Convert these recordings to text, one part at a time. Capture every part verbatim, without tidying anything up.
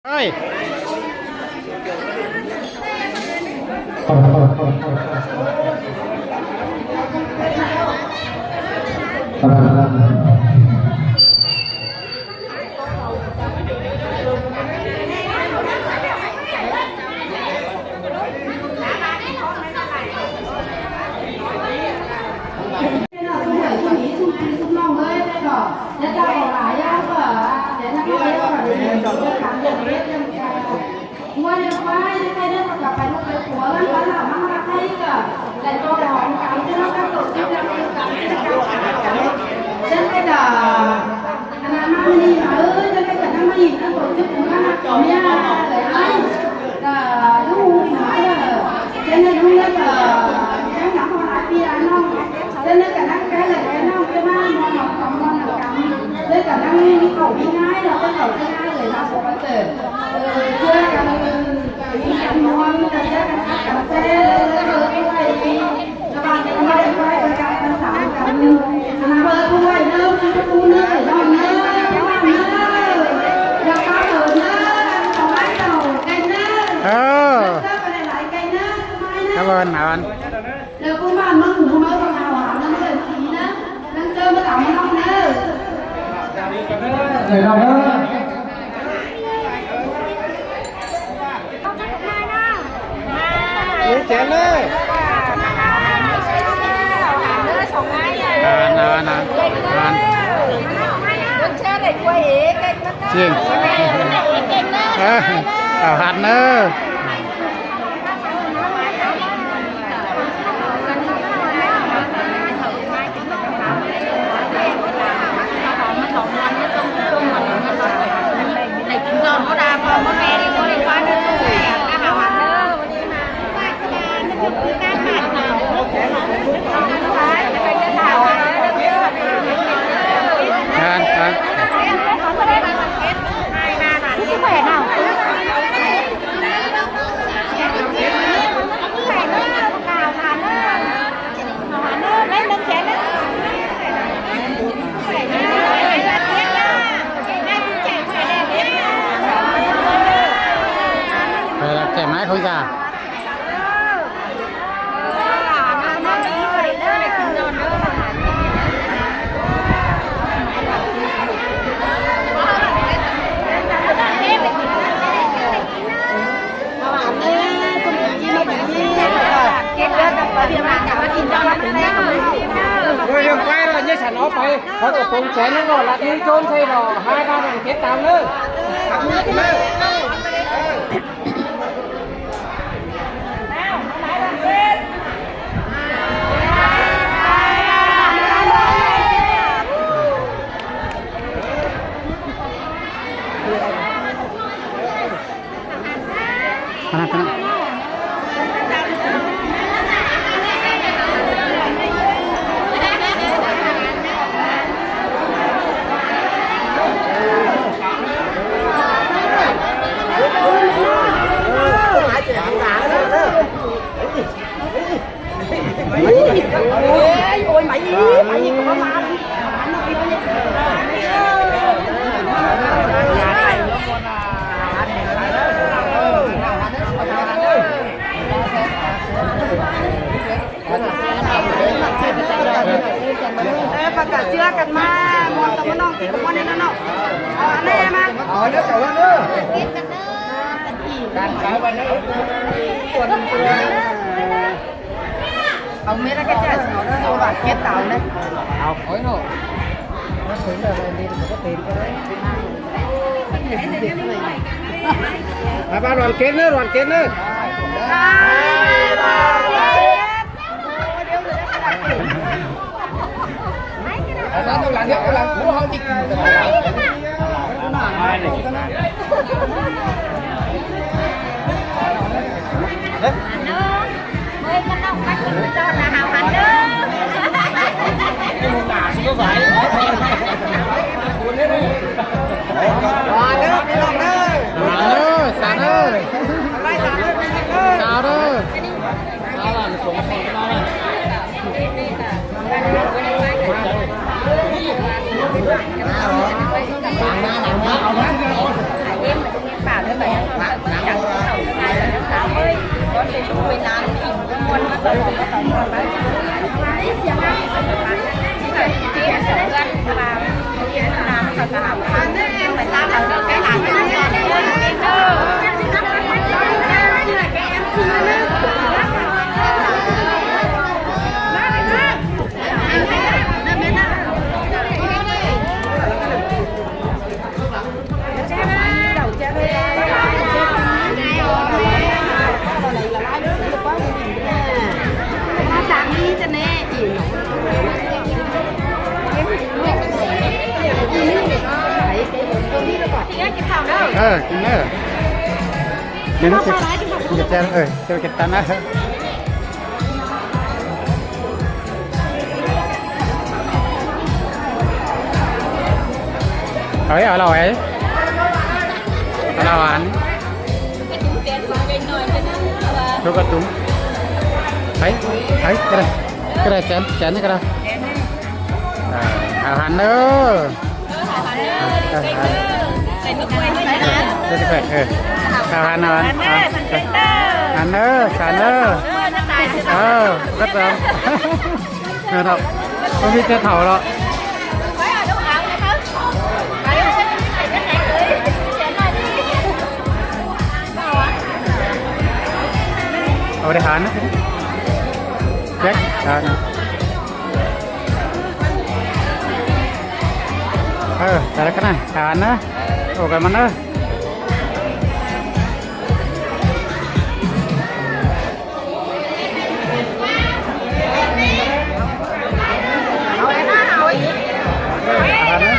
Ơi. Ờ. Cảm ơn, cảm ơn. Uống chén đấy. Ăn, ăn, ăn. Ăn. Chiên. Ờ, ờ, hạt nữa. Ăn, ăn. Phải là trẻ mãi không già. Rồi, đường quay là như sản nó phải, có tổ công chén nó gọi là đi trốn xe rồi, hai ba đoàn kết tao nữa. Ê, phải cả chưa cần mà, muốn tao muốn nong thì tao muốn nên nó nọ. Ờ, anh em à. Ờ, nhớ chào anh nữa. Ông biết cái chả nó rồi bạn kết tao đấy. Áo khói nọ. Hai ba đoàn kết nữa, đoàn kết nữa. Hai ba tôi làm, tôi làm, của không thì เออ กินเนอะ เดี๋ยวนี้จะ จะแจ้ง เออ จะไปเก็บตังค์นะ เอาไว้ เอาเราไว้ เอาเราอัน ทุกกระตุ้ม ไป ไป ก็ได้ ก็ได้ แสน แสนนี่ก็ได้ อ่า เอาหันเด้อ เออ เออ เออ เออ เออ เออ เออ เอาหัน เอาหัน เอาหัน เออ สานเออ เออ ก็ตาม เออ เนาะ มันมีแต่เฒ่าเนาะ เอาไปหันนะ แจ็ค หันนะ เออ แต่ละกันนะ หันนะ โอ้กันมันเนอะ หันนะ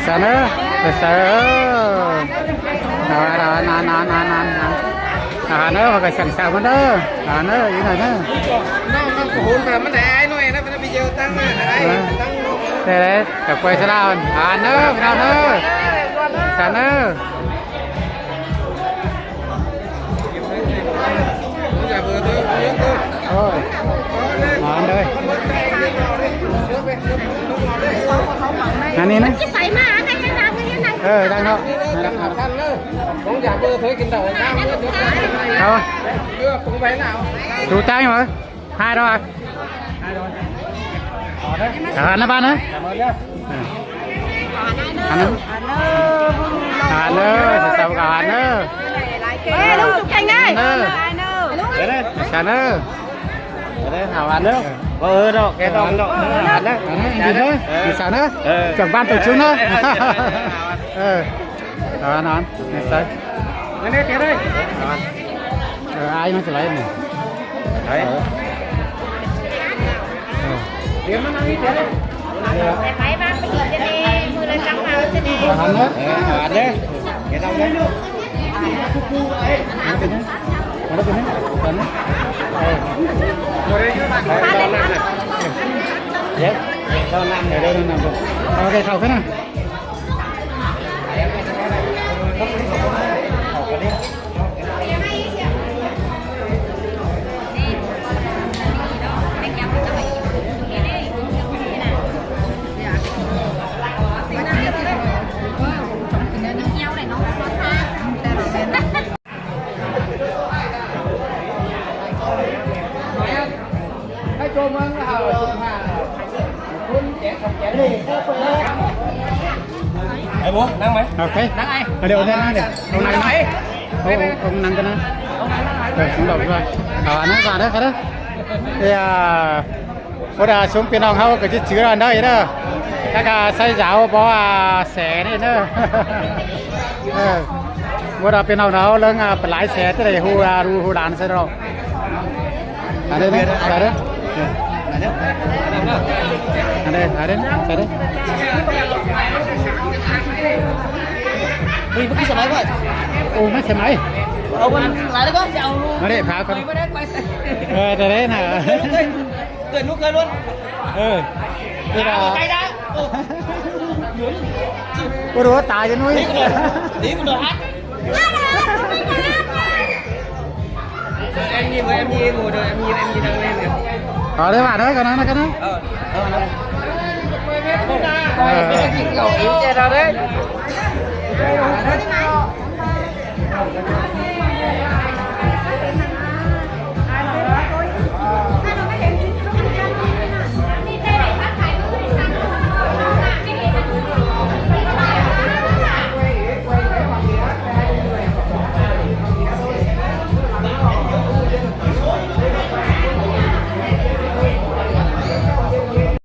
สานเนอะ สานเนอะ เอา เอา เอา เอา เอา เอา เอา หันเนอะ มันก็สั่งสาวมันเด้อ หันเนอะ อีกหน่อยเนอะ น้องมันก็โหนไป มันได้อ้ายหน่อยนะ มันไปเยี่ยวตั้งนะ อ้ายตั้ง ได้ ได้ กับกล้วยสะเดา หันเนอะ พี่น้องเนอะ สานเนอะ โอ้ย นอนเลย อันนี้นะ จะใส่มา ให้ยังดัง ให้ยังดัง เออ ดังเนาะ ผมอยากเบอร์เธอกินเต่าน้ำเลือด เอา เลือดปรุงไปหนาว ดูตั้งอยู่เหรอ ห้าดอก อ่ะ อ่า หน้าบ้านนะ อ่า อันนั้น อันเนอร์ สาวๆ ก็อันเนอร์ เอ้ย ลูกแข่งได้ อันเนอร์ อันเนอร์ เอาอันเนอร์ เออ ดอก แกดอก ดอก อันเนอร์ อันเนอร์ อีสานเนอร์ เออ จากบ้านตัวชื้นเนอร์ เออ เอาอันนั้น ใส่ อันนี้เตรียมเลย เออ ไอ้มันสไลด์นี่ ไอ้ เออ เดี๋ยวมันอันนี้เดี๋ยว ไปไปบ้านไปอีกจะเน่ มือละจังมาจะเน่ หันนะ เออ หันเลย เดี๋ยวเราเลย มาแล้วเป็นไง มาแล้วเป็นไง หันนะ เออ เดี๋ยว เดี๋ยวเรานำ เดี๋ยวเรานำ เอาไก่เข่าขึ้นนะ ไอ้โบนั่งไหม โอเค นั่งไอ้ เดี๋ยวนั่ง เดี๋ยวนั่ง นั่งไอ้ เอา เอา เอานั่งกันนะ เออ สำหรับว่า เอาอันนั้นก่อนนะครับ เดี๋ยว พวกเรา สองพี่น้องเขาก็จะจื้อกันได้เด้อ แล้วก็ใส่ยาว เพราะว่าแสนนี่เด้อ เออ พวกเรา พี่น้องเขา เรื่อง อ่า เป็นหลายแสน จะได้ฮู้ อ่า ฮู้ ฮู้หลานใส่เรา อันนี้นะ ใส่เด้อ อันนี้ อันนี้ ใส่เด้อ เฮ้ย เมื่อกี้สมัยก่อน โอ้ ไม่สมัย เอามันหลายแล้วก็จะเอาลูก มาดิ พาก่อน ไม่ได้ไป เออ แต่ได้นะ เกิดลูกเกิดล้วน เออ นี่นะ ใจได้ โอ้ กูรู้ว่าตายจะนุ้ย นี่กูโดนฮัก Em nhìn với em nhìn ngồi đợi em nhìn em nhìn đang lên kìa. Ờ, đây bạn đấy, cái này, cái này. Ờ. Ờ, này. Ờ. Em nhìn cậu ý che ra đấy.